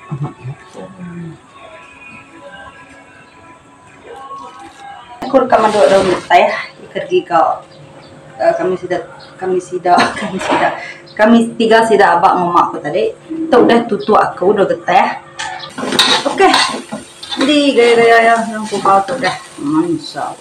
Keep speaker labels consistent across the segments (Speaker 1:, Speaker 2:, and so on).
Speaker 1: Aku deka meda daun getah ke giga kami sida kami sida kami sida kami tiga sida aba enggau mak ku tadi tu udah tutuk aku daun getah. Okey jadi gaya gaya iya daun kubau tu udah mansau.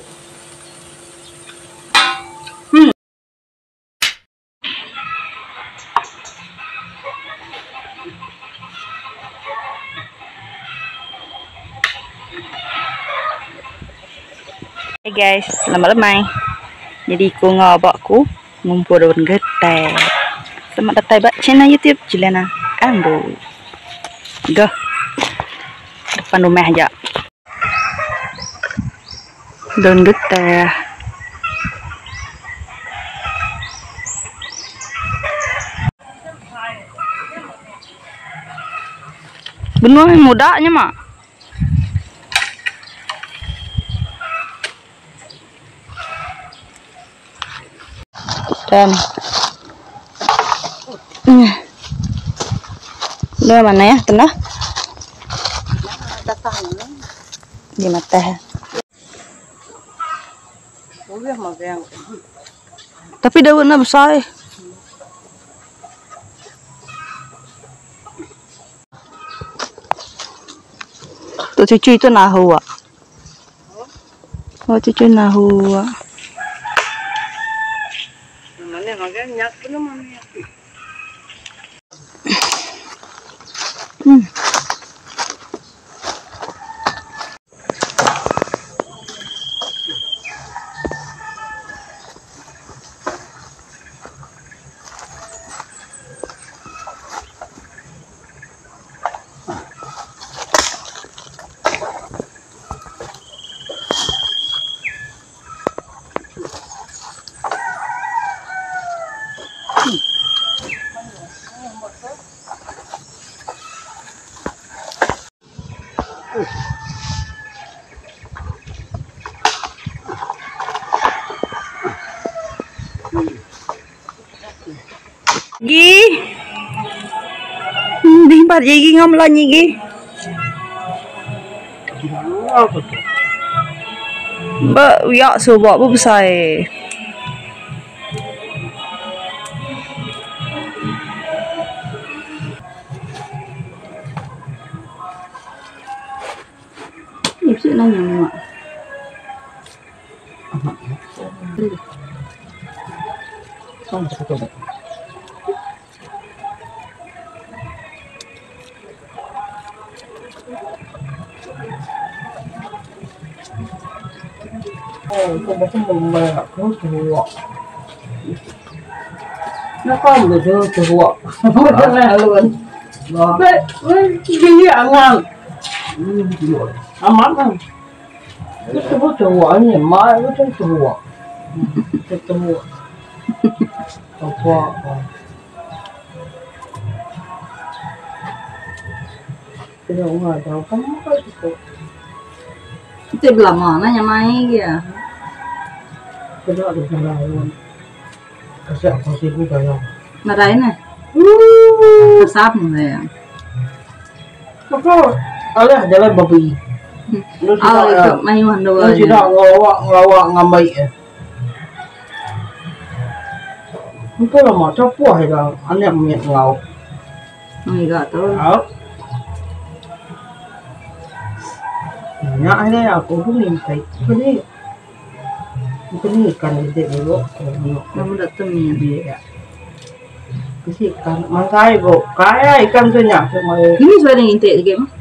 Speaker 1: Hey guys, selamat lemai. Jadi ku enggau aba ku ngumpul daun getai. Selamat datai ba channel YouTube Juliana Ambu. Goh. Depan rumah aja. Daun getah. Benung muda nya mak. Dan. Udah mana ya tenah? Di mata. Tapi daunnya besar. Tu cucu itu nahu ah. Oh cucu nahu ah. Gi. Di gi ngam lanyi gi. Ba uyak suba ba besai. Ni bisi nanya mak. Ti belama nah nyamai gia. Nadai neh. Asap meh. Mayuh endur nya. Ngiga tu. Nama da temin. Ini sudah ngintik lagi mah.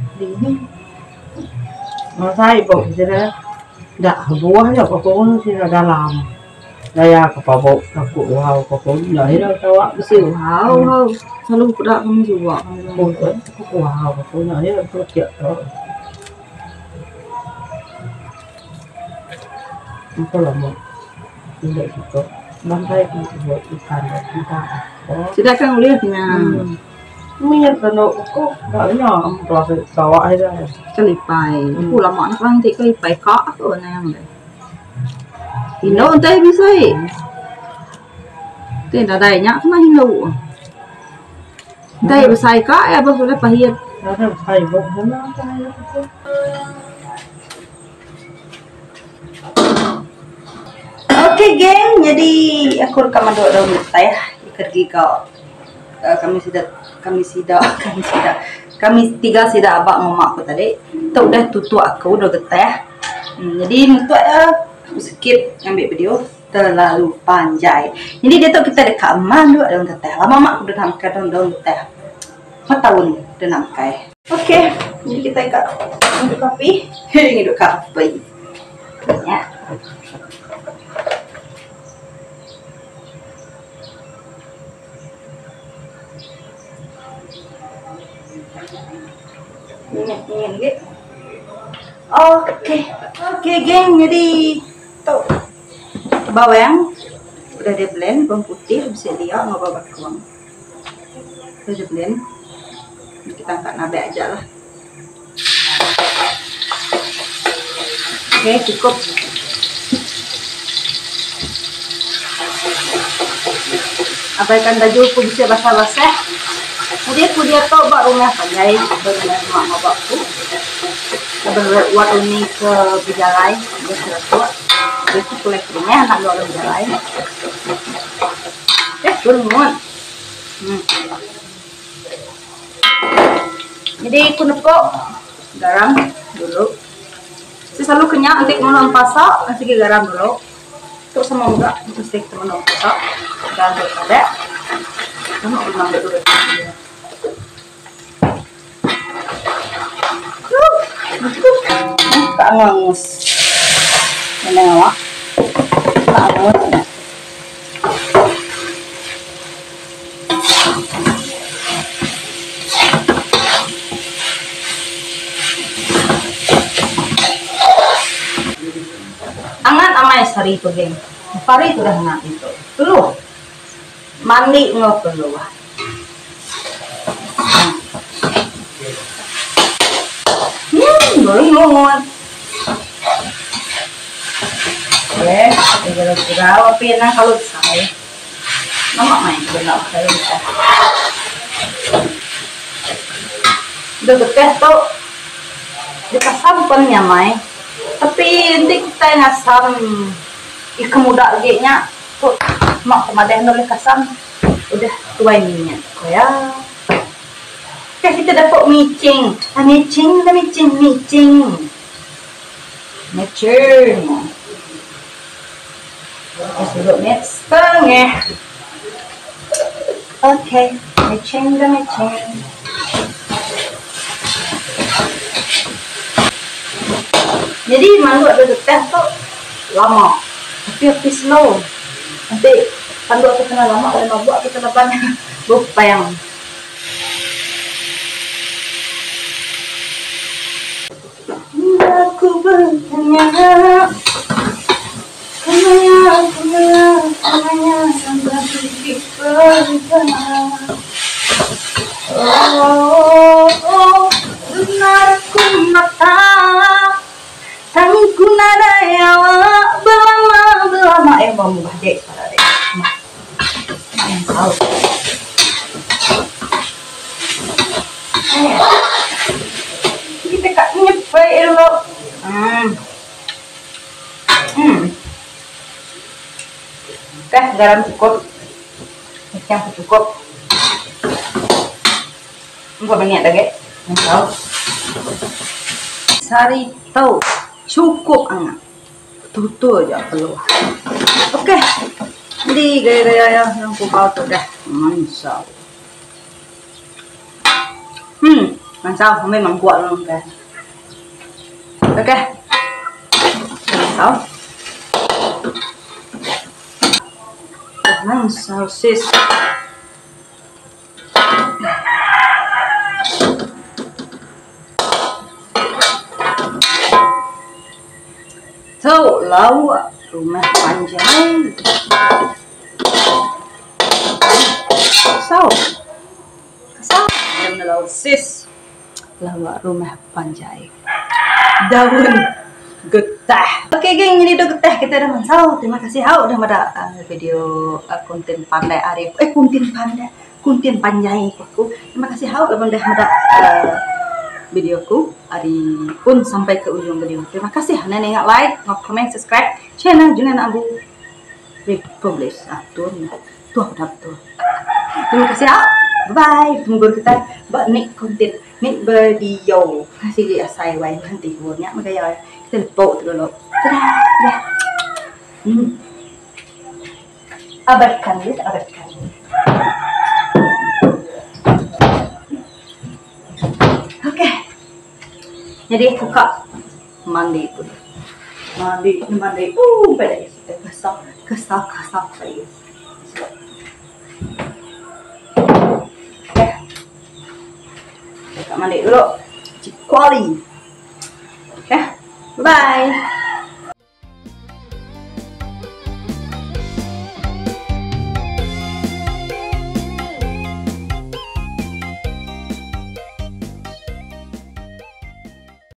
Speaker 1: Bisi uhau uhau selalu peda kami suba. Sida kan ulih nya. Kelipai. Empu lama ne orang ti kelipai ka aku nang deh. Indu entai bisi. Ti nadai nya kena indu. Entai besai ka iya ba sudah pahit. Ok geng, jadi aku deka meda daun getah ke giga kami sida kami sida kami sida kami tiga sida aba enggau mak aku tadi. Tu udah tutuk aku daun getah. Jadi nutuk iya aku skip ngambi video terlalu panjai. Jadi diatu kita deka manduk daun getah. Lama mak aku deka makai daun getah. Empat taun deka makai. Ok, jadi kita ka ngidup api. Ngidup ka api. Nya. Minyak minyak lagi. Okey. Okey geng, jadi tu bawang udah di blend bawang putih bisi dia enggau bawang bakung. Udah di blend. Kita angkat nabek aja lah. Okey, cukup. Abaikan baju ku bisi basah-basah. Jadi aku diatu ba rumah panjai ba rumah mak enggau ba aku. Laban wat uni ke bejalai udah seratuk. Jadi aku pulai ke rumah anak dua orang bejalai. Eh, turun muat. Hmm. Jadi ku nepok garam dulu. Saya selalu kenyang enti menu empasa mesti gi garam dulu. Tu sama mega mesti kita menu empasa garam dulu kada. Tama ulun ambil dulu. Tak angus. Ini awak. Tak angus. Angat amai sehari tu geng. Pari tu dah angat ditu. Peluh. Mandi enggau peluh. Hmm, berungut. Okay, gerau-gerau api nah kalau besar. Lama main kena kayu getah. Udah getah tu dikasam pun nyamai. Tapi enti kitai ngasam ika muda agi nya tu mak ku madah enda ulih kasam udah tuai minyak ku iya. Kah kita dapuk micing. Ah micing lah micing micing. Micing. Duduk ni setengah. Okey, micing dah micing. Jadi manduk da getah tu lama tapi api slow. Enti panduk tu kena lama ulih mabuk kita laban bepang. Aku bertanya Kemaya, kemaya, kemaya sampai titik bertanya Oh, oh, benar ku mata Tang ku nadai awak belama, belama Eh, mau mubah dek suara dek Yang tahu Kita kak nyepai dulu. Hmm. Hmm. Okey, garam cukup. Ikan pun cukup. Empat minit lagi. Tahu. Sari tahu cukup angat. Tutur aja perlu. Okey. Jadi gaya-gaya yang yang ku kau tu dah. Mansau. Hmm, mansau memang kuat lu okey. Okey. Mansau. Mansau sis. Tu lauk rumah panjai. Kasau. Kasau. Daun lauk sis. Lauk rumah panjai. Daun getah. Okey geng, ini daun getah kita dah mansau. Terima kasih hau dah meda video konten pandai ari. Eh konten pandai. Kuntin panjai ku aku. Terima kasih hau laban udah meda video aku ari pun sampai ke ujung video. Terima kasih enda ninga like enggau comment subscribe channel Juliana Ambu Republish. Ah tu meh. Tuah udah betul. Terima kasih hau. Bye bye. Betemu baru kitai ba nik konten nik video. Sigi asai wai enti nya meh gaya kita lepok tu dulu. Dadah. Dah. Hmm. Abaikan deh, abaikan. Okey. Jadi aku ka mandi tu. Mandi, mandi. Uh, pada kesah, kesah, kesah saya. Okey. Ka mandi dulu. Cik kuali. Okey. Bye.